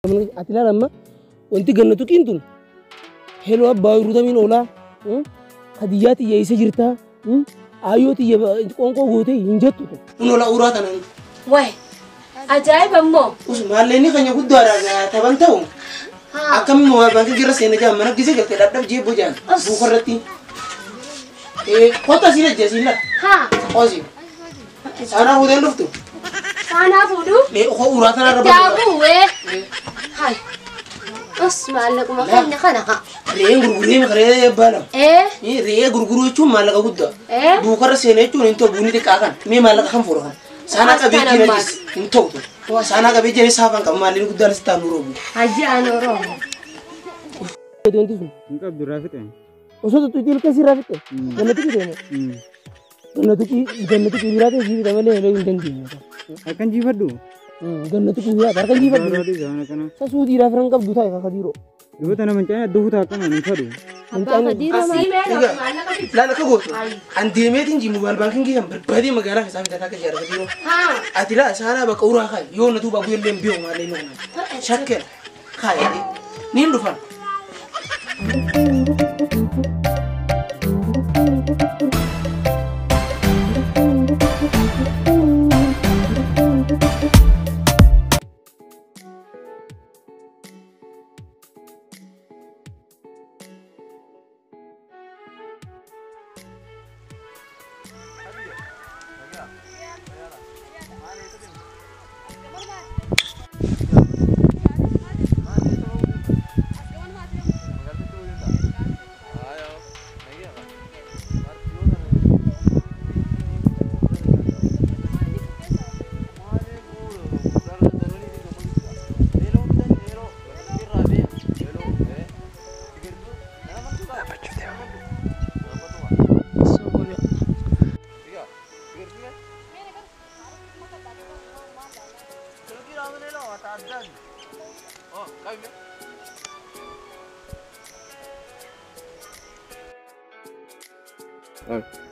Ati ilaala amma wanti ganna tuqiin tun heloo abbaa ruutamiin oolaa Khadijaa tiyya isa jirtaa ayyoo tiyya qoonqoo gootee hin jettu tun. Kun oolaa uraa tanaan. Wayi ajaa'iba immoo. Us maalleenni keenya guddaadha taban ta'u. Akkamiin moobaayil baankii irra seena jaan mana gisee galtee dhadhab jeeboo jaan buukarratti. Kottu asiin ajjee asiin lafa. Qosi. Saanaa fuutee dhuftu. Saanaa fuudhu. Koo uraa tanarra Daabuu wee. Hai. Us maallaquma keenya kana haa. Re'een gurguree re'ee baala. Re'ee gurguruu jechuun maallaqa guddaa. Buukarra seena jechuun hin ta'u buunni xiqqaa kan. Mee maallaqa kan fuudha kan. Saanaa qabee jiran hin ta'u. Saanaa qabee jiran saafan qaba maallaqni guddaan si taa'u roobu. Hajji aan Oromoo. Hin qabdu irraa fixe. Osoo tuttuutii ilka sirraa fixe. Gannatu qiteeme. Gannatu biraa ta'e siif malee hin dandeenye. Akkan jiifadhu. Gannatu biraa harka jiifadhu. Sa suudiidhaaf ran qabdu taa'e kakadiiroo. Dubata nama hin caane adda hutaa akkana hin fadhu. Abbaa Khadiiroo maal? Laala akka gootu. An deemeetiin jiru moobaayil baankingii kan barbaadee magaalaa keessaa fitataa akka jaarraa Khadiiroo. Ati laa saanaa bakka uraa kaayi yoo na duuba guyyallee hin beeku maallee inni kun. Shakkeen kaayi niin dhufan.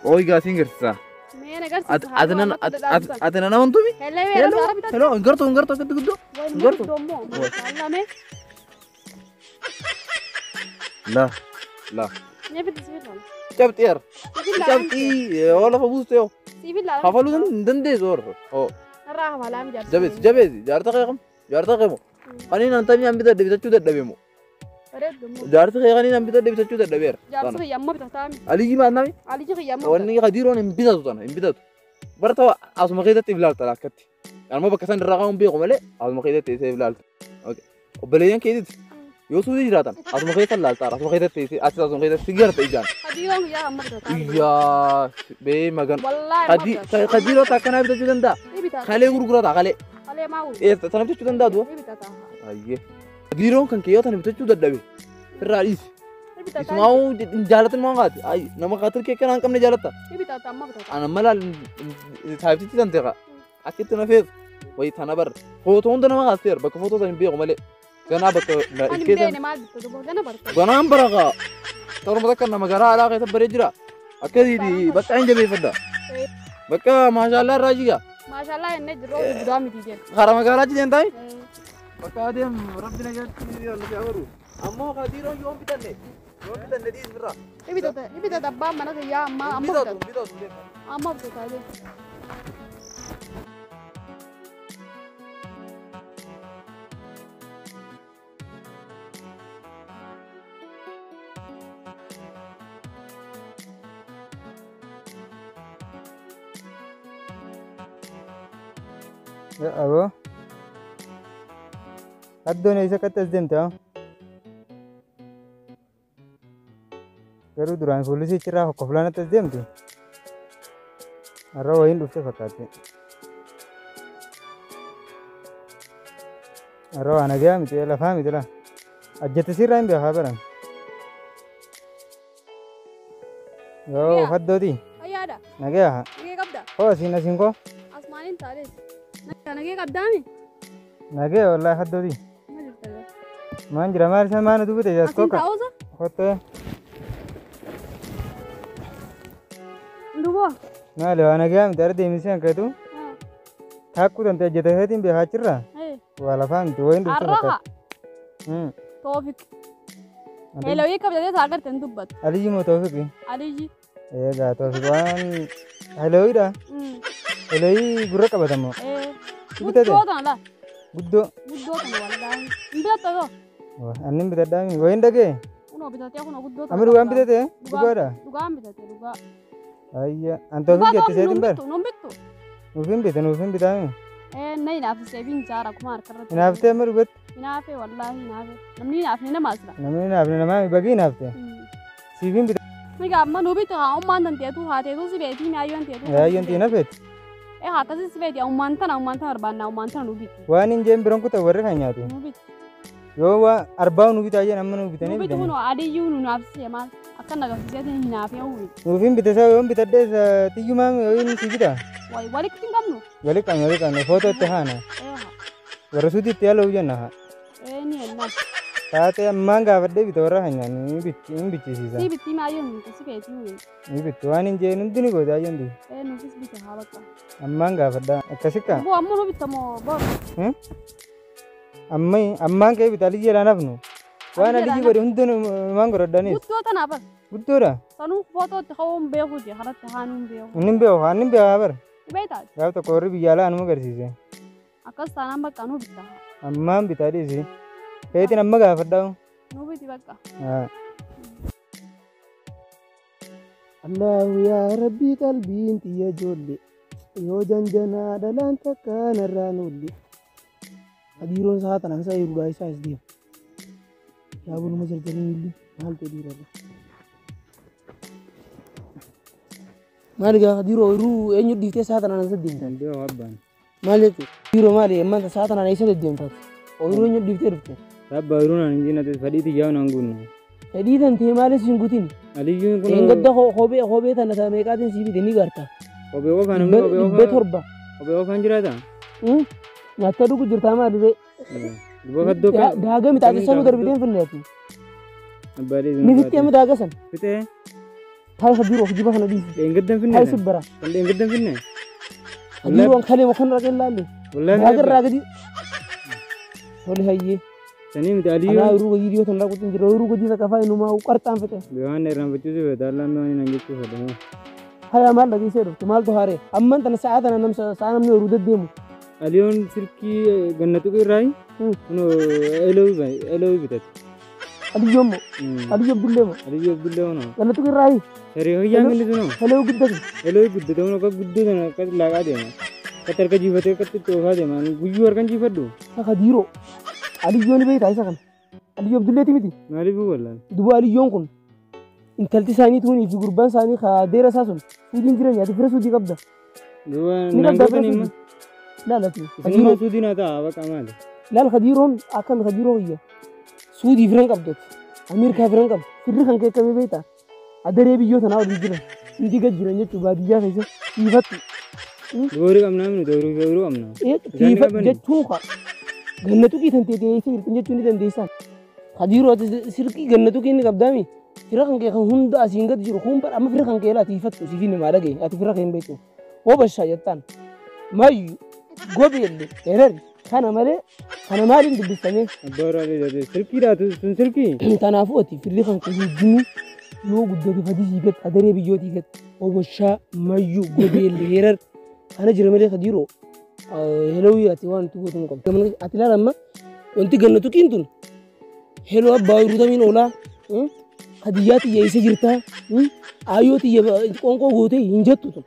Oiga, sin garsiisa. Ati nan amantuumi? Hello, hello, hin gartu akkatti guddoo. Hin gartu. La, la. Cabxeer. Cabxii yoo lafa buuste yoo. Hafaluu hin dandeessu hor. Oo. Jabeessi jabeessi jaarta qeeqam jaarta qeemo. Kaniin antamii an bitadhe bitachuu dadhabeemo. Jaarti kee kaniin an bitadhe bitachuu dadhabeera. Aliyyi maal nami? Wanni Khadiiroon hin bitatu tana hin bitatu. Bara ta'u asuma keessatti ilaalta akkatti. Anuma bakka san irraa qabuun beeku malee asuma keessatti isa ilaalta. Obboleeyyan keetiiti yoo suutii jiraatan asuma keessa ilaalta asuma keessatti achi asuma keessatti si garta ijaan. Iyyaa bee magan. Khadiiroo akkanaa bitachuu danda'a. Kalee gurgurata kalee. Tana bitachuu danda'a du'a. Ayyee. Khadiiroon kan kee yoo tana bitachuu dadhabe irraa dhiisi. Isumaa'uu hin jaalatin waan kaati. Nama kaatir kee kana hin qabne jaalatta. Ana mala saayiftitti tan ta'e akkitti na feetu. Wayi tana barra. Footoo hunda nama kaasteera bakka footoo san hin beeku malee. Ganaa bakka ilkeessan. Ganaan bara kaa. Torba takka nama garaa alaa keessa baree jira. Akkasiiti bakka hin jabeeffadha. Bakka maashaallah irraa jiga. Maashaallah inni jirru guddaa miti jedha. Karaa magaalaa jideen taa'e. Bakka adeem rabbi nagaatti ol si abaru. Ammoo Khadiiroon yoon bitanne yoon bitanne dhiis birraa. Ibitata abbaan mana kiyyaa amma amma Bitatu bitata. bitatu. Amma bitata jechuudha. Aboo. Haddoon eessa akkatti as deemte haa? Garuu duraan poolisii achirraa hokkoflaan as deemte. Har'a wayiin dhufte fakkaatti. Har'a waa nagaa miti lafaa miti laa. Ajjate sirraa hin beekaa baran. Yoo haddooti Fayyaadha. nagaa haa. Nagee qabda. Hoo asiin asiin koo Asmaaniin taateeti. Nagee qabdaami? nagee wallaahi haddooti. Ma jirta gaa? Maan jira maal isaan maana dubbite as Asiin kokka. taa'uusa? Kottee Duboo. maali waa nagaa miti har'a deemisee hanqatu. Taakkuu tante ajjate feetiin beekaa achirraa. Waa lafaa miti wayiin dhufte Har'a fakkaatti. Toofik. Helawii kabajatee isaa agartee hin dubbatu. Aliyyi moo Toofiqi? Aliyyi. Egaa Toofiq waan helawiidha. Helawii gurra qabatamoo? Guddoo tana laa. Guddoo. Guddoo tana wallaahi. Hin bitatta yoo? Anni hin bitadhaa wayin dhagee? Kunoo bitatee kunoo guddoo tana. Amma dhugaan bitate? Dhugaadha? Dhugaan bitate dhugaa. Ayya an Toofiq jette seetiin bar? Nuun bittu. Nuuf hin bite nuuf hin bitaami. Na hinaafisee fi hinjaara akkuma harka irratti. Hinaaftee amma dhugatti? Hinaafee wallaahi hinaafee. Namni hinaafne nama asira. Namni hinaafne namaa bagii hinaafte. Siif hin bita. Miga amma nu bitu haa ummaan tanteetu haa teetu si beetii mi'aayyoon teetu. Mi'aayyoon tii nafeeti. Haa akkasii si beetii ummaan tana barbaanna ummaan tana nu bitu. Waan hin jeen biroon kutaa warri kan nyaatu. Nu bitu. Yoo waa arbaa nu bitaa jeen amma nu bitanii bitanii. Nu bitu kunoo adiyyuu nu naafsisee maal akka nagarsiiseetiin hinaafee uwwi. Nuuf hin bite isaa yoo hin bitadhee tiyyumaa yoo hin si bita. Wayi walitti hin qabnu. Walitti qabna walitti qabna footoo itti haana. Warra suuti itti yaaluu jenna haa. Ni ennaa. Taatee ammaan gaafadhee bita warra kan nyaannu hin bichisiisa. Si bitti maayyoon si beetii uwwi. Ni bitti waan hin jeen hundi ni goota ayyoon di. Nuufis bite haa bakka. Ammaan gaafadhaa akkasii Boo ammoo nu bitta moo boru. Amma ammaan ka'ee bita aliyyi jedhaan hafnu. Waan aliyyi godhe hundi maan godhadhanis. Guddoo tanaaf. Guddoodha. Sanuu footoo itti ka'uun beeku jee kanatti haanuun beeku. Inni hin beeku inni hin beeku haa bara. Beektaa? Gaaf tokko warri biyya alaa anuma agarsiise. Akkas taanaan bakka nu bitta. Ammaan bitaa dhiisi. Keetiin amma gaafadhaa. Nu biti bakka. Allahu yaa Rabbii qalbiin xiyya ijoollee yoo janjanaa dhalaan takka narraan oolle. Hadiiroon isaa tanaan isaa yeroo isaa as deema. Yaa buluma jarjaranii illee maal ta'e dhiirarra. Maali gaa hadiiroo yeroo eenyu dhiiftee isaa tanaan isa deemta? Maal jechuudha? Hadiiroo maali ammaan isaa tanaan eessa deddeemtaati? Oyiruu eenyu dhiiftee dhufte? Abbaa oyiruu naan hin jinnate fedhii xiyyaa naan guunne. Fedhii tan ta'e maalis hin guutin? Aliyyiin kun. Engadda kophee kophee tana meeqaatiin sii bite ni garta. Kophee qofaan namni kophee qofaan. 700. Kophee qofaan jiraata? Nyaattee dhugu jirtaa maali bee? Daaga mixaaxisa nu darbiteen finneeti. Ni fixee amma daaga san. Fixee. Taayisa biiroo kijiba kana dhiisi. Dheengaddan finne. Taayisa bara. Kan dheengaddan finne. Biiroon kalee kan irra laalle. Daaga irraa gadi. Tole hayyee. Sanii miti aliyyoo. Anaa yeroo gadi dhiyoo tan rakuutiin jira yeroo gadi takka faa inumaa qarxaan fixe. Waan irraanfachuu si fedha allaan waan hin jechuu fedha. Haya maal dhageessee dhufte maaltu haaree amman tana sa'a tana namsa sa'a namni yeroo deddeemu. Aliyoon silkii gannatu irraayi. Kunoo eloo bitate. Aliyyoon moo? Aliyyoo Abdullee moo? Aliyyoo Abdullee moo? Gannatu irraayi. Saree hoyyaan inni sunoo. Eloo guddate. Eloo guddate kunoo akka guddoo sana akka laaqaa deema. Akka harka jiifatee akka xixxoofaa deema. Guyyuu harkaan jiifadhu. Saka diiroo. Aliyyoon beektaa isa kana. Aliyyoo Abdulleeti miti. Maaliif wallaan? Duuba aliyyoon kun intalti isaanii tuunii fi gurbaan isaanii deera isaa sun suudiin jiran yaati fira suudii qabda. Duuba naan gootanii immoo. Laalati. Isinuma suudii naa ta'a baqa maali? Laal kadiiroon akkami kadiiroo hiyya. Suudii firan qabdati. Ameerikaa firan qabdi. Firri kan kee akkamii beektaa? Adaree biyyoota naa waliin jiran. Hundi gad jiran jechuun baadiyyaa keessa tiifatti. Doorii qabnaa miti doorii doorii qabnaa. Tiifatti jechuun kaa. Gannatu kii tan teetee eessa jirtu jechuun ni dandeessaa. Kadiiroo ati sirqii gannatu kii inni qabdaami. Fira kan kee kan hunda asiin gad jiru kun bara amma fira kan kee laa tiifattu siif inni maal dhagaye ati fira kee hin beektu. Hoo jettaan mayyu gobeelle erari kana malee kana maaliin dubbifamee. Abbaa silkiidha sun silkii. Kanaafuu ati firri kan kee hundinuu yoo guddate fadii gad adaree biyyootii gad hobashaa mayyu gobeelle erar kana jira malee kadiiroo helawii ati waan itti gootu hin qabdu. Ati ilaala amma wanti gannatu qiintun heloo abbaa yeroo oolaa hadiyyaa xiyya isa jirtaa aayyoo xiyya qoonqoo gootee hin jettu tun.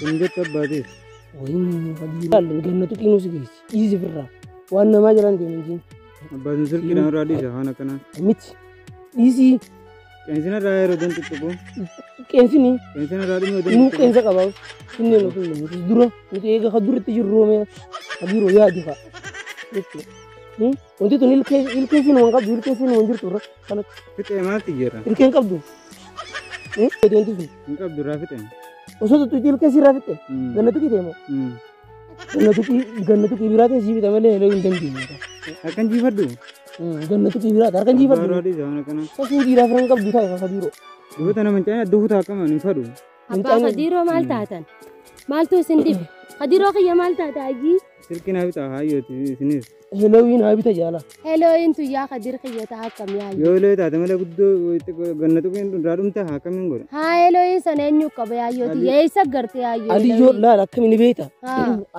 Hin jettu abbaatis. Wayin kadiiroo gannatu qiinuu si geessi dhiisi firraa waan namaa jalaan deeman jiin. Abbaan silkiidhaan irraa dhiisa waan akkanaa. Miti dhiisii. Qeensina irraa yeroo dan tuttuqu. Qeensini. Qeensina irraa dhimma dan. Nuu qeensa qabaa. Inni nuti nuti dura nuti eega ka duratti jirru mee kadiiroo yaadi fa'a. Wanti tun ilkee siin waan qabdu ilkee siin waan jirtu irra kanatti. Fixee maaltu jira? Ilkeen qabdu. Wanti sun. Hin qabdu irraa fixee. Osoo tuttuuti ilkee siin irraa fixee. Gannatu qitee moo? Gannatu qii biraa ta'e sii bita malee heloo hin dandeenye. Harkaan jiifadhu. Gannatu qii biraa harkaan jiifadhu. Abbaa dhiisa waan akkanaa. Sasuu dhiiraa firan qabdu taa'e kadiiroo. Dubata nama hin caane duuta akkama hin fadhu. Abbaa kadiiroo maal taatan? Maaltu isin dhibe? Kadiiroo kiyya maal taata ayyii? Silkii naa bitaa haayyooti isinis. Heloowiin haa bita jaala. Helooyin tuyyaa Kadir kiyya akkam yaayyoo. Yoo heloo taate malee guddoo ganna tuqeen irraa dhumte haa akkamiin godha. Haa helooyin sana eenyu qaba yaayyooti eessa garte yaayyoo. Aliyyoo laal akkamiin beekta?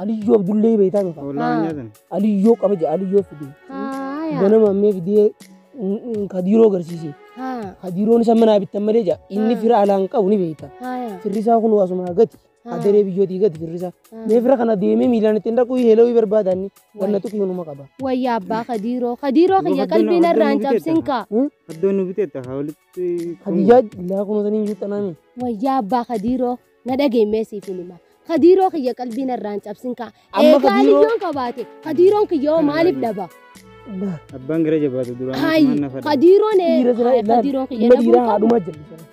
Aliyyoo Abdullee beektaa miti. Oolaa nyaatan. Aliyyoo qaba jee Aliyyoo fidee. Ganama ammee fidee Kadiroo agarsiise. Kadiroon isa manaa bittan malee jaa inni fira alaan qabu ni beekta. Firri isaa kun waasumaa gati. Adaree biyyootii gati firri isaa. Mee fira kana deemee miilaan ittiin dhaquu helawii barbaadanni ganna tuqii hunuma qaba. Wayyaa abbaa Kadiroo Kadiroo kiyya qalbiin irraan cabsin kaa. Haddoon nu biteetta haa walitti. Kadiyyaa laa kunuunsanii hin juuxanaami. Wayyaa abbaa Kadiroo na dhageemmee siif hin hima. Kadiroo kiyya qalbiin irraan cabsin kaa. Amma Egaa Aliyyoon qabaate Kadiroon kiyya maaliif dhaba? Abbaan gara jabaatu duraan na fada. Kadiroon Kadiroon kiyya dhabuu qabu. Haadhumaa jallisana.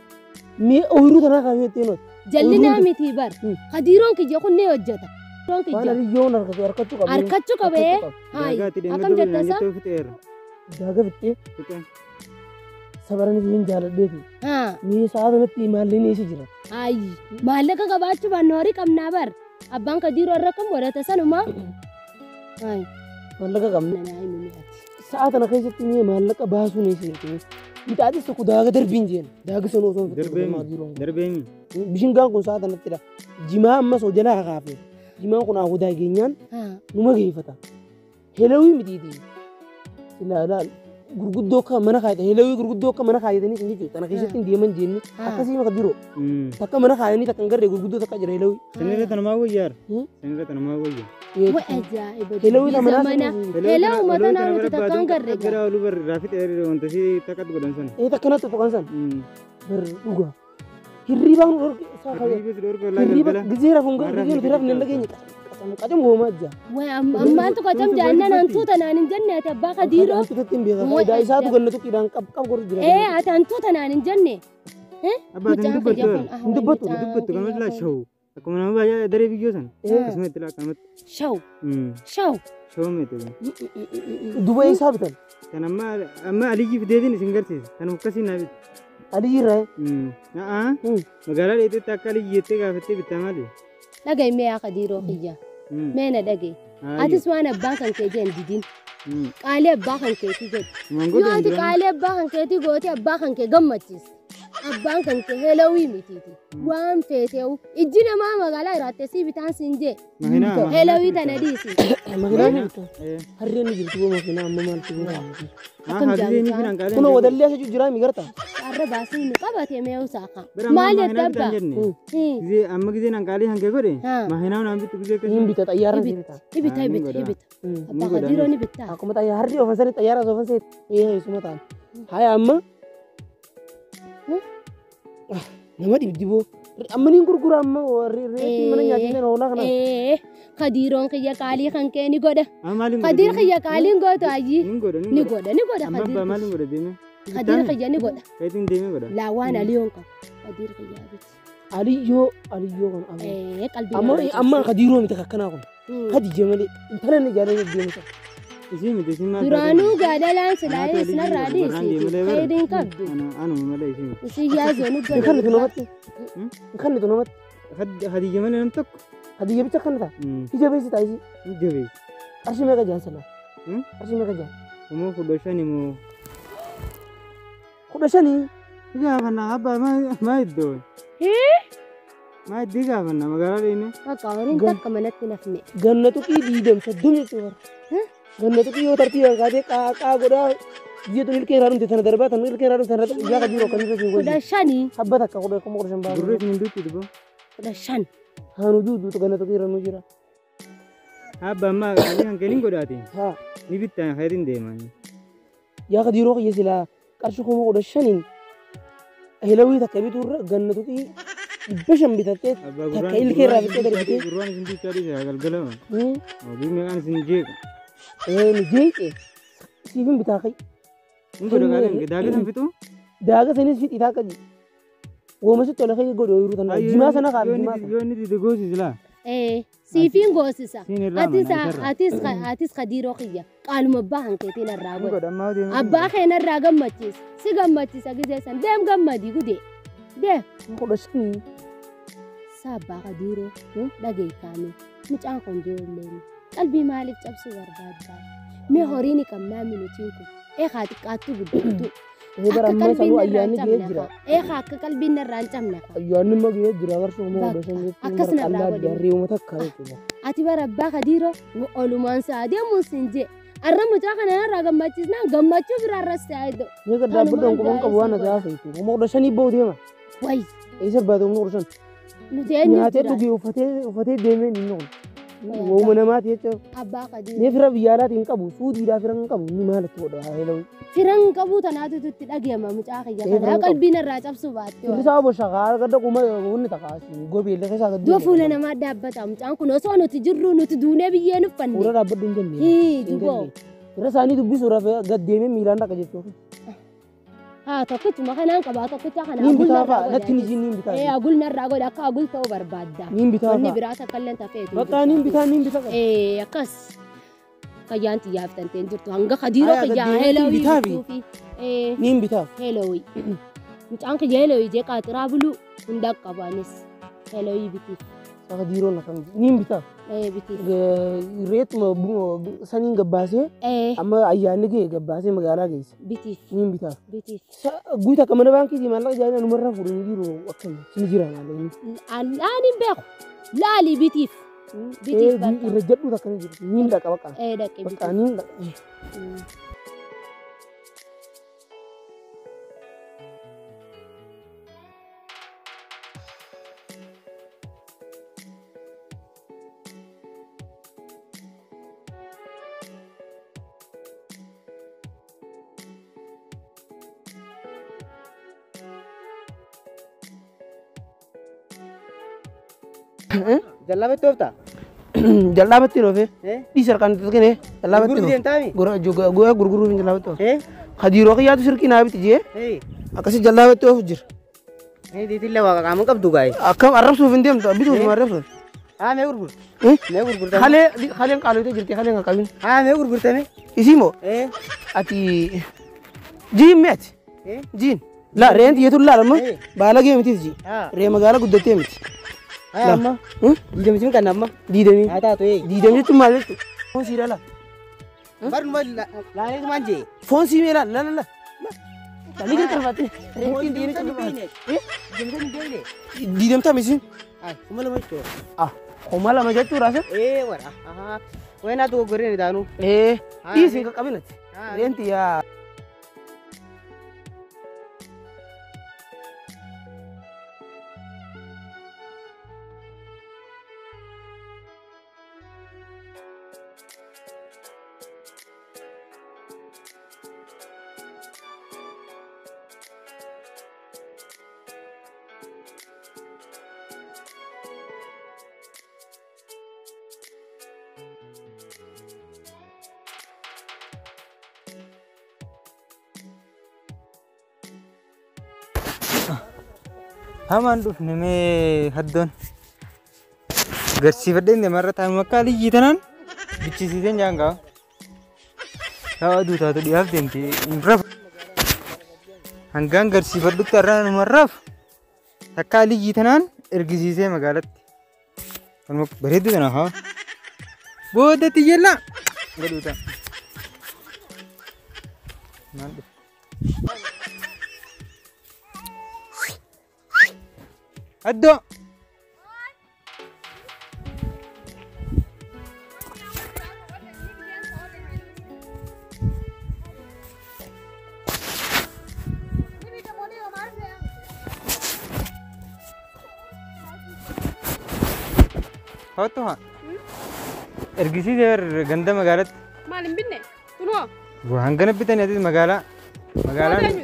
Mee ooyiruu tanaa kaafee ittiin Jallinaa miti bar. Kadiroon kiyya kun ni hojjeta. Waan Aliyyoon harkachuu qabee. Harkachuu qabee. Akkam jetta isaa? Daaga fixee. Sabaraniif hin jaaladheefi. Mee sa'a kanatti maalleen eessa jira? Ayi maallaqa qabaachuu baannu horii qabnaa bar. Abbaan Kadiroo irra kam godhata sanumaa. Maallaqa qabna. Sa'a kana keessatti mee maallaqa baasuun eessa jirti? Mixaatis tokko daaga darbiin jeen. Daaga sana osoo hin fixin. Darbeemi. Bishingaan kun sa'a kanattidha. Jimaa ammas hojalaa kaafe. Jimaan kun haguudaa geenyaan numa geeffata. Helawii mitiiti. Ilaalaal gurguddoo akka mana kaayatan helawii gurguddoo akka mana kaayatanii hin jechuudha. Kana keessatti hin deeman jeenni akkasii maka diroo. Takka mana kaayanii takka hin garree gurguddoo takka jira helawii. Sanirra tanumaa wayyaara. Sanirra tanumaa wayyaa. Way ajaa'iba. Helawii mana Helawii mata naannoo takka hin garree. Gara oluu barri raafii dheeree wanta si takkatti godhan sana. Ee takka natti tuqan sana. Barri dhugaa. Hirribaan hirriba gisee rafuun gisee nuti rafne hin dhageenye qacam goomaa jira. Way ammaan tokko qacam jaannaan hantuuta naan hin jenne ati abbaa Kadiroo. Hantuutatti hin beekaa. Faayidaa isaatu ganna tuqiidhaan qab qab godhu jira. Ee ati hantuuta naan hin jenne. Abbaa hin dubbattu. Hin dubbattu. Hin dubbattu kanuma laa shawu. Akkuma nama baay'ee daree biyyoo sana. Akkasuma itti laa akkanumatti. Shawu. Shawu. Shawu meete. Duba eessaa bitan? Kan amma amma Aliyyi fideetiin isin garsiisa. Kan akkasii naa bitu. Aliyyi irraa? Magaalaa dheetetti akka Aliyyi jettee gaafattee bittaa maali? Dhaga'i mee yaa Kadiroo kiyya. Mee na dhaga'i. Atis waan abbaan kan kee jeen didin. Qaalii abbaa kan keetii jedhu. Yoo ati qaalii abbaa kan keetii goote abbaa kan kee gammachiisa. Abbaan kan kee helawii mitiiti. Waan feeteewu ijji namaa magaalaa jiraatte sii bitaan siin jee. Helawii tana dhiisi. Makinaa ni bitaa. Harreen ni jirti boo makinaa amma maaltu boo. Akkam jaalladha. Kunoo wadallee asii jiraa mi garta? Arra baasii nu qabate mee usaaka. Maal jette abbaa? Amma giseen hanqaalii hangee godhe makinaa naan bittu gisee akkasii. Hin bita xayyaara ni bita. Ibita ibita ibita. Abbaa Kadiroo ni bitta. Akkuma xayyaara harri oofan sanii xayyaara oofan sanii eeyyisuma ta'an. Haya amma nama dhibdiboo amma niin gurgura amma reetii mana nyaachisan hoolaa kana. Kadiroon kiyya qaalii kan kee ni godha. Kadir kiyya qaaliin gootu ayyii. Ni godha ni godha Kadir. Amma maaliin godha deemee? Kadir kiyya ni godha. Kayitiin deemee godha. Laa waan Aliyoon qabu. Kadir kiyya biti. Aliyyoo Aliyyoo kan amma. Qalbii. Amma amma Kadiroo miti akkanaa kun. Kadija malee intala inni jaalala deemsa. Isii miti isii maal Duraanuu gaadalaan silaa isinarraa dhiisi. Khayriin qabdu. Anuma malee isii miti. Isii yaazoo nu godha. Kan nuti namatti. Kan nuti namatti. Hadiyya malee nam tokko. Hadiyya bicha kan ta'a. Ija beesi ta'a isii. Ija beesi. Qarshii meeqa jaan sana? Qarshii meeqa jaan? Immoo 15 moo. 15? Gaafanna abbaa maa iddoo? Maa iddii gaafanna magaalaa deemee? Bakka horiin takka manatti nafne. Ganna tuqii 20 jechuudha. Ganna tuqii yoo tartiibaan kaatee qaaqaa godhaa biyya tun ilkee irraa dhumte tana darbaa tana ilkee irraa dhumte tana darbaa yaa Kadiroo akkamitti siin godhe? 15. Habba takka 15 baasuu. Gurree siin duutti duba. 15. Haanu duutu ganna tuqii irra nu jira. Abba amma qaalii kan kennin godhaate. Ni bittaan khayriin deeman. Yaa Kadiroo kiyya silaa qarshii 15,000 helawii takka bituurra ganna tuqii 500 bitattee takka ilkee irraa fixee darbitee. Gurraan isin duuchaa dhiise galgala. Oguu meeqaan isin jeeqa. Ni jeeqe siifin bitaa kai. Hin godha qaaleen daaga san fixuu? Daaga sanis fixii taakka ji. Wooma sitti tola kai godhu ooyiruu tana jimaa sana kaaf jimaa sana. Yoo inni dide goosisi laa. Siifiin goosisa. Atis Kadiroo kiyya qaaluma abbaa kan keetiin irraa godhe. Abbaa keen irraa gammachiisa. Si gammachiisa gisee san deem gammadii gudee. Deem. 15. Sa abbaa Kadiroo dhageeffame. Mucaan kun ijoolleen Qalbii maaliif cabsuu barbaadda? Mee horii ni qabnaa minutiin kun. Eegaa xiqqaattu guddattu. Bara Akka amma qalbiin sanuu narraa hin ayyaanni gahee cabne jira. kaa. Eegaa akka qalbiin narraa hin cabne kaa. Ayyaanni immoo gahee jira barshuu immoo Bakka, kudha shan jechuun akkas bara narraa qallaa godhi. jaarrii uummata akka jechuudha. Ati bara abbaa kadiiroo olumaan sa'a deemuun siin jee. Arra mucaa kana narraa gammachiisnaan gammachuu biraarras ta'aa iddoo. Mee gad dhaabbadhu hanquban qabu waan ati haasoftu. Kuma 15 bahu deema. Wayi Eessa baate kuma 15? Nuti eenyuuf Nyaatee jiraanna? dhugee uffatee deemee inni kun. Wooma namaati jecha. Abbaa Mee kadiiroo. fira biyya alaatii hin qabu. Suudiidhaa fira hin qabu. Inni maal itti godha? Hello. Firan qabuu tanaatu itti dhagayama mucaa kiyya Ee, kanaa firan qabu. qalbii narraa cabsuu baatte. Firri isaa obbo Shakaa gadda kuma wanni takka gobeellee keessaa gad Dua fuula namaa dhaabbata mucaan kun osoo nuti jirru nuti duunee biyyeen uffanne. Fuula dhaabbadhu hin jenne. Hii Hin duboo. jenne. Fira isaanii dubbisuudhaaf gad deemee miilaan dhaqa jechuudha. Haa tokkichuma kanaan qabaa tokkicha kana Niin agul bitaa narraa fa'a godha. natti ni niin bitaa. Ee agul narraa godha akka agul ta'uu barbaadda. Niin bitaa Wanni fa'a. biraa takka illee tafeetu. Bakka niin bitaa niin bitaa. Ee akkas. Kayyaan xiyyaaftan ta'een jirtu hanga kadiiroo Aya, gad kiyyaa deemee heelawii bitaa fi. bituufi. Ee Niin bitaa. heelawii. Mucaan kiyya heelawii jee qaaxiraa buluu hunda qabaanis heelawii bitiif. Saka diiroon akkam niin bitaa. Ee bitiif. Reetuma saniin gabbaasee Ee amma ayyaanni ga'e gabbaasee magaalaa geesse. bitiif Niin bitaa. bitiif. Guuta akka mana baankiitii maallaqa jaanii anumarraa fuudhanii jiru akkam sini jira maallaqni. Ani hin beeku. Laalii bitiif. Bitiif bakka. Irra jedhu takka ni jiru. Niin dhaqa bakka. Ee dhaqe Bakka bitiif. niin dhaqa. Jallaabatti ooftaa? Jallaabatti oofee. Dhiisa harkaan itti kennee jallaabatti Gurguruu oofe. deemtaami? Gurguruu gurguruuf hin jallaabatti oofe. Kadiiroo kiyyaatu sirkii naa biti jee akkasii jallaabatti oofu jira. Diitillee waa qaama qabdu gaa'e. Akkam arrabsuuf hin deemtu bituuf hin arrabsuuf. Haa mee gurgur. Mee gurgurtame. Halee haleen qaalotee jirti haleen qaqqabin. Haa mee gurgurtame. Isii moo ati jiin meeti jiin laa re'een xiyyeetu laala amma baala gee mitiis jii re'ee magaalaa guddattee miti. Haa amma. Diidamii kan amma. Diidamii. Haa taatu ee. Diidamii jechuun maal jechuudha? Foon sii dhala. Barnuma laalee maan jee. Foon sii mee laala laala laala. Ni gargaafatte. Re'een xiyyeetu gargaafatte. Diidamtaa misiin. 2000 jechuudha. Ah 2000 jechuudha asii. Ee wara. Wayinaa tokko goree ni taanu. Ee dhiisi hin qaqqabinati. Re'een xiyyaa. Hamaan dhufne mee haddoon garsiifadheen deemarra taa'u akka liyyii tanaan bichisiiseen jaan qaba. Yaa aduu taatu dhiyaaf deemti hin rafu. Hangaan garsiifadhutti har'a numa rafu. Takka liyyii tanaan ergisiisee magaalatti. Kanuma bareedduu tana haa. Booda tiyyellaa. Gaduu ta'a. Maal dhufe? Addoo. Hawwattu haa. Ergisiisee ganda magaalatti. Maal hin binne? Tunoo. Hangana bitanii atis magaalaa. Magaalaan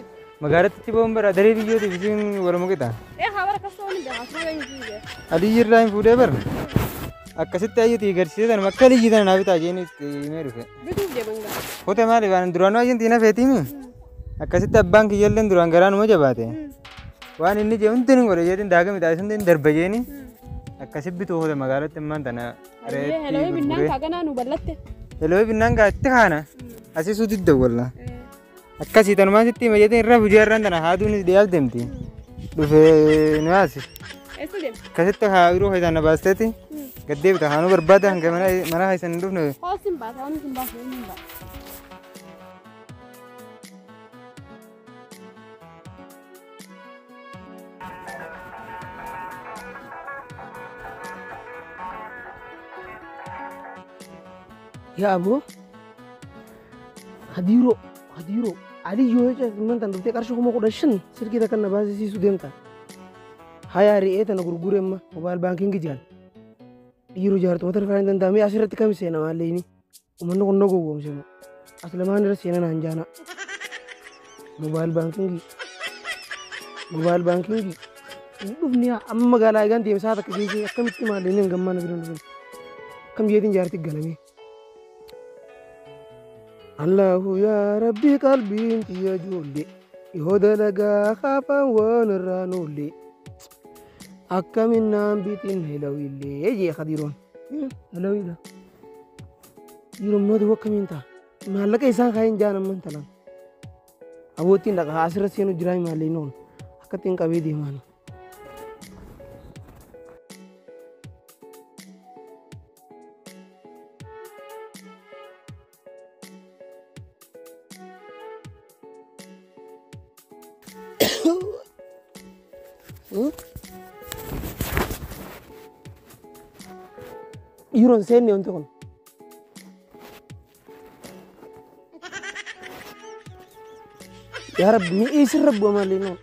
magaalatti boon bara daree biyyootiif isiin waluma qixa. Ee haa bara kasoo hin beekaa suma eenyu Aliyyi irraa hin fuudhee bara. Akkasitti ayyuti garsiisee tanuma akka aliyyi tana naa bitaa jeen itti himee dhufe. Bituuf deeman gaa. Kote maali waan duraanuu ayyuun xiina feetiimi. Akkasitti abbaan kiyyalleen duraan garaa numa jabaate. Waan inni jee hundi ni godhe jeetiin daaga midhaas hundi ni darba jeeni. Akkasi bituu hote magaalatti ammaan tana Helawii binnaan kaaganaa nu ballatte. Helawii binnaan kaa itti kaana. Asii suuti dawwalla. Akkasii tanumaan sitti hima jeetiin irra hojii irraan tana haaduunis dhiyaaf deemti. Dhufee nu yaasi. Eessa deemti? Akkasitti haa yeroo fayyadaan na baasteeti. Gad deebita haanuu barbaada hanga mana keessan hin dhufne. Hoosin baasa waan isin baasu hin baasa. Yaa aboo Khadiiroo Khadiiroo Aliyyoo jecha mantan dhuftee qarshii 15,000 silkii takka na baasisiisu deemta. Hayaa re'ee tana gurgure amma mobaayil baankiingi jaan. Dhiiroo jaartuma tarfaa hin danda'amee asirratti kam seena maalleeni. Uummanni kun na gowwoomse moo. As lamaan irra seena naan jaana. Mobaayil baankiingi. Mobaayil baankiingi. Dhufni amma magaalaa eegaan deemsaa takka geessee akkamitti maalleeni hin gammaa na bira dhufin. Akkam jeetiin jaarti galamee. Allahu yaa Rabbi qalbiin xiyya ijoollee yoo dalagaa kaafan waan irraa noollee akkaminaan bitin helawillee jee Khadiiroon. Helawiidha. Dhiirummaa duwwa akkamiin ta'a? Maallaqa isaan kaa'een jaan amman talaan. Aboottiin dhaqa asirra seenu jiraa maallee noonu akkattiin qabee deemaan. Dhiiroon seenne wanti kun. Yaa Rabbi mi'ii sirra bu'a malee noonu.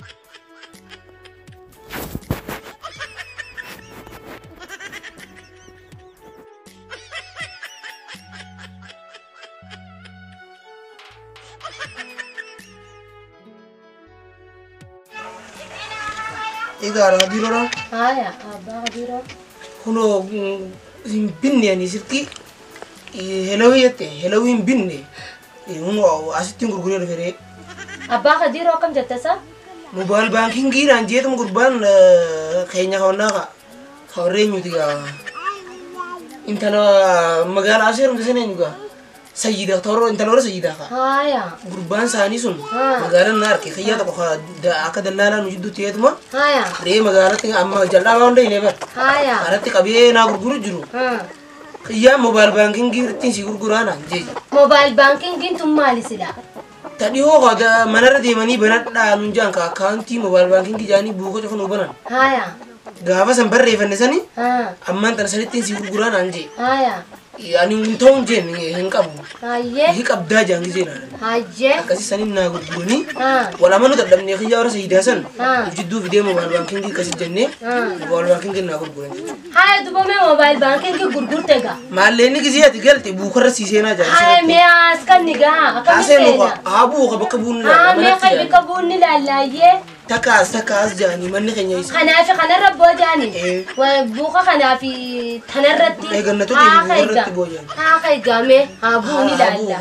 Egaa Khadiiroodha. Haya abbaa Khadiiroo. Kunoo hin binne ani silkii helawii jette helawii hin binne kunoo asittiin gurguree dhufe ree. Abbaa Khadiiroo akkam jette sa? Mobaayil baankiingiidhaan jeetuma gurbaan keenya kaawwannaa ka'a. Kawarree eenyuti gaa. Intala magaalaa asii heerumte sana eenyu gaa? Sayyida intala warra sayyidaa ka'a. Haya. Gurbaan isaanii sun magaalaan na arge kiyyaa tokko akka dallaalaa nu jidduutti jeetuma. Haya. Re'ee magaalatti amma jal'aa waan hunda hin eebar. Haya. Alatti qabee naa gurguru jiru. Kiyyaa mobaayil baankiingii ittiin si gurguraa naan jee. Mobaayil baankiingiin tun maali silaa? Tadhiyoo manarra deemanii banadhaa nuun jaan ka akkaawuntii mobaayil baankiingii jaanii buuka cufa nuu banan. Haya. Gaafa san barreeffanne sani ammaan tana sanittiin si gurguraa naan jee. Haya. Ani hin ta'uun jeen hin qabu. Hayyee. Hi qabdaa jaan gisee naan. Hayyee. Akkasii saniin naa gurguranii wal amanuu dadhabnee kiyyaa warra sayyidaa san jidduu fidee mobaayil baankiingii akkasii jennee mobaayil baankiingii naa gurguran jechuudha. Haya duba mee mobaayil baankiingii gurgurte gaa. Maallee inni gisee ati galte buukarra sii seenaa jaan. Haya mee as kan ni gaa akkamitti seenaa? Haa buuka bakka buunni laalla. Haa mee kan bakka buunni laallayyee. Takkaas takkaas jaanii manni keenya isa. Kanaafi kanarra boo jaanii. Buuka kanaafi tanarratti. Eeggannatu irratti boo jaanii. Haa eegaa mee haa buuni laalla.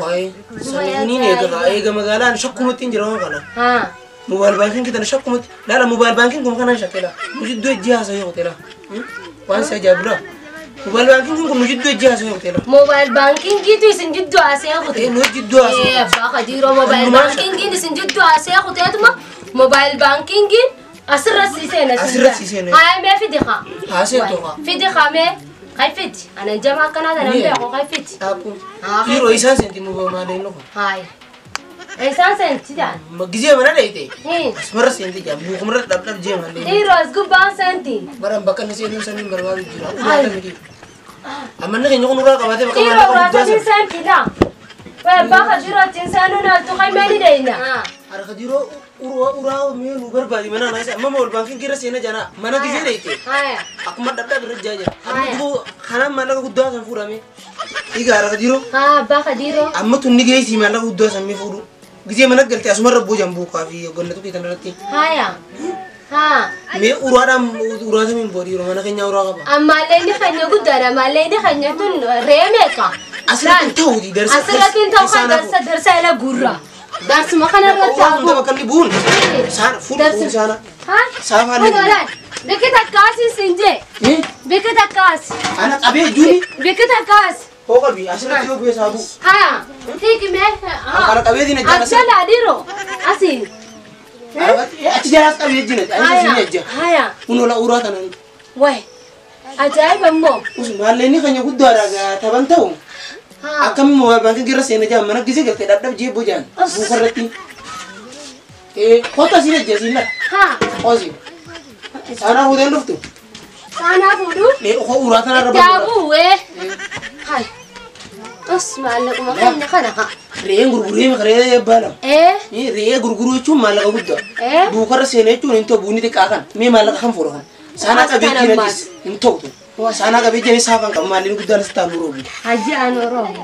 Saniin eegaa eega magaalaan shakkumatti hin jiran kana. Haa. Mobaayil baankiin kitana shakkumatti laala mobaayil baankiin kun kanaan shakkela. Nu jidduu ejji haasa'ee hoteela. Waan si ajaa'ibudha. Mobaayil baankiin kun nu jidduu ejji haasa'ee hoteela. Mobaayil baankiingiitu isin jidduu haasa'ee hoteela. Nu jidduu haasa'ee. Abbaa Khadiiroo mobaayil baankiingiin isin jidduu haasa'ee hoteetuma. Mobaayil baankiingiin asirra sii seena. Asirra sii seena. Haa mee fidi haa. Haa seentu haa. Fidi haa mee kai fidi. Anan jama akkanaa tanan beeku kai fidi. Yeroo isaan seenti mobaayil inni kun. Haaya. Isaan seenti jaan. Gisee mana dheeyte. Asumarra seenti jaan buukumarra dhabdhab jee malee. Dhiiroo as gubbaan seenti. Baran bakka inni seenuu saniin barbaadu jira. Uraata miti. Ammanni keenya kun uraa qabaatee bakka maallaqa guddaa sana. Dhiiroo seenti laa. Abbaa Khadiiroo ittiin seenuu naaltu kai meeni deeyna. Harka Khadiiroo uraa mee nu barbaadi mana naa isa amma mobaayil baankiin irra seena jana mana gisee dheeyte. Akkuma dhabdhab irra jaa jira. Amma kanaan maallaqa guddaa san fuudhame. Egaa harka Khadiiroo. Haa abbaa Khadiiroo. Amma tunni geessii maallaqa guddaa san mee fuudhu. Gisee mana galte asumarra boo jaan buukaa fi gannatu keetan irratti. Haya. Haa. Mee uraadhaan uraatamiin boo dhiiroo mana keenya uraa qaba. Ammaallee inni keenya guddaadha. Ammallee inni keenya tun re'ee meeqa? Asirratti hin ta'uuti darsa. Asirratti hin ta'u kan darsa darsa ila gurra. Darsuma kanarratti haa bu'u. Bakka inni bu'uun. Saana fuudhu saana. Haa? Saafaa Bikki takkaas siin jee. Bikki takkaas. Ana qabee juuni. Bikki takkaas. Hoo qalbii asirratti yoo bu'e saa bu'u. Haya. Hiiki mee. Ana qabee diina jala. As jala dhiiroo. Asiin. Achi jalaas qabee jina. Ani siin ejja. Haya. Kun ola uraa tanaan. Wayi. Ajaa'iba immoo. Maalleenni keenya guddaadha taphan ta'u. Akkami moobaayil baankii irra seena jaan mana gisee galtee dhadhab jee bojaan buufarratti. Kota siin ejjee siin Haa. Qosi. Saanaa fuudheen dhuftu. Saanaa fuudhu? Uraa tanarra Daabuu wee. Hai. Os maallaquma keenya kana haa. Re'een gurguree re'ee eebbaa lama. Re'ee gurguruu jechuun maallaqa guddaa. Duukarra seenee jechuun hin ta'u buunni xiqqaa kan mee maallaqa kan fuudha kan. Saanaa qabee jiran hin ta'u. Saanaa qabee jiran saafan qabu maalleen guddaan as taa'u roobu. Hajji aan roobu.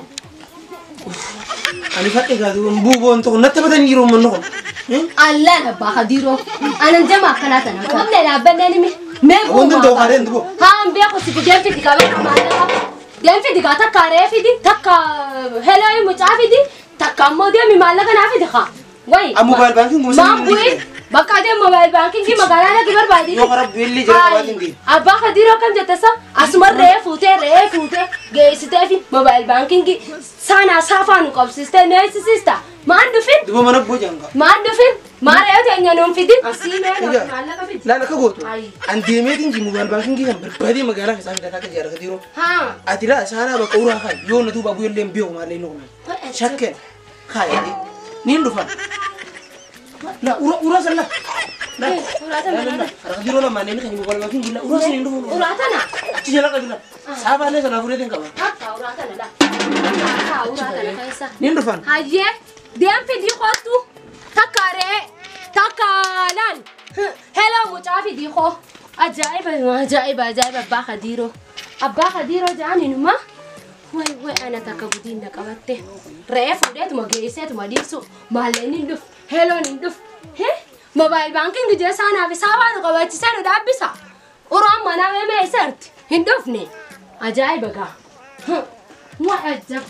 Ani fadhe gaatu buuboo hin ta'u natti batanii jiru uummanni kun. Allaan abbaa Kadiiroo. Anan jama akkanaa tana. Qabne dhaabbannee nimi. Mee Wanti ta'u kaadeen dubo. Haan beeku si fideen fidi qabee maallaqa. Deem fidi gaa takka re'ee fidi takka helooyi mucaa fidi takka ammoo deemi maallaqa naa fidi haa. Wayi. Moobaayil baankiin gumsa. Maan bu'in bakka adeem moobaayil baankiin magaalaa nagi barbaadi. Yoo karaa bu'ellee jira qabaatiin deemi. Abbaa Kadiiroo kam jette sa asuma re'ee fuutee geessitee fi moobaayil baankiin saanaa saafaa nu qabsiistee nu eegsisiista. Maan dhufin? Duba mana bojaan gaa. Maan dhufin? Maa re'ee teenya nuun fidin? Asii mee maallaqa fidi. Laala akka gootu. An deemeetiin ji moobaayil baankiin kan barbaadee magaalaa keessaa fidataa akka jaara Kadiiroo. Ati laa saanaa bakka uraa kaa yoo na duuba bu'ellee hin beeku maallee inni kun. Shakkeen kaayee niin dhufan. La ura ura salla. La ura tana. Kadiiroo lamaan inni kan moobaayil baankiin la ura sana hin dhufu. Ura tana. Achi jala qabila. Saafaalee sana fuudhee qaba. Akka ura tana la. Akka ura tana keessa. Niin dhufan. Hayyee. Deem fidii kootu takka re'ee takka laal heloo mucaa fidii koo ajaa'iba ajaa'iba ajaa'iba abbaa Kadiiroo abbaa Kadiiroo ja'aninuma way way ana takka gudiin na qabatte re'ee fuudheetuma geesseetuma dhiibsu maalleen hin dhufu heloon hin dhufu moobaayil baankiin gijee saanaaf isaa waan qabaachisee nu dhaabbisa uraan manaa meemee isarti hin dhufne ajaa'iba gaa way ajab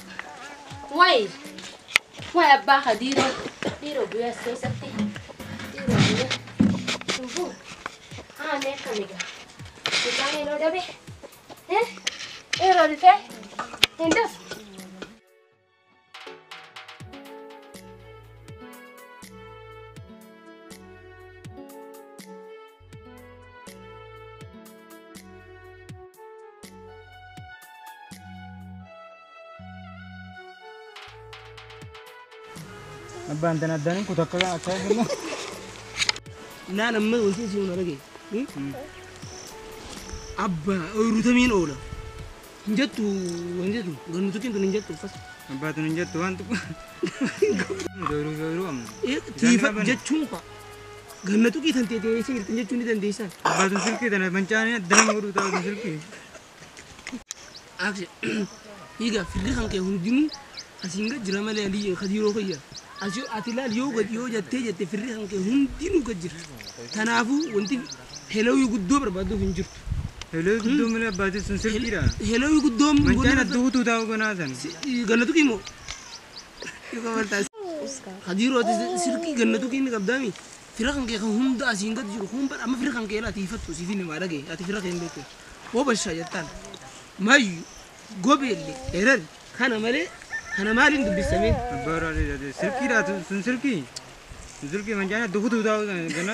way. Way abbaa Kadiiroo dhiiroo guyyaa as keessatti dhiiroo guyyaa hin haa mee akkami gaa mucaan yeroo dhabe yeroo dhufee hin dhufu. Abbaan tana addaan kun takka akka kenna. Naan amma wanti isin arge. Abbaa ooyiruu oola. Hin jettu hin jettu gannu tukin tun hin jettu uffas. Abbaa tun hin jettu waan tuqu. Ooyiruu amma. Tiifa jechuun kwa ganna tuqii tan teetee ishee jirtan jechuun ni dandeessan. Abbaa tun silkii tana mancaanii addaan godhuu taa'u tun silkii. Aksee egaa firri kan kee hundinuu asiin gad jira malee alii Kadiiroo kiyya. Asii ati laal yoo gad yoo jettee jette firri kan kee hundinuu gad jira. Kanaafuu wanti helooyii guddoo barbaaduuf hin jirtu. Helooyii guddoo malee abbaatii sun silkiidha. Helooyii guddoo. Mancaan adda utuu taa'u ganaa san. Ganna tuqii moo? Kadiiroo ati silkii ganna tuqii ni qabdaami. Fira kan kee kan hunda asiin gad jiru kun amma fira kan kee laati ifattu siif hin maa dhagee ati fira kee hin beektu. Hoo bashaa jettaan mayyu gobeelle erer kana malee kana maaliin dubbisame? Abbaa silkiidha sun silkii. Silkii mancaan adda utuu taa'u gana.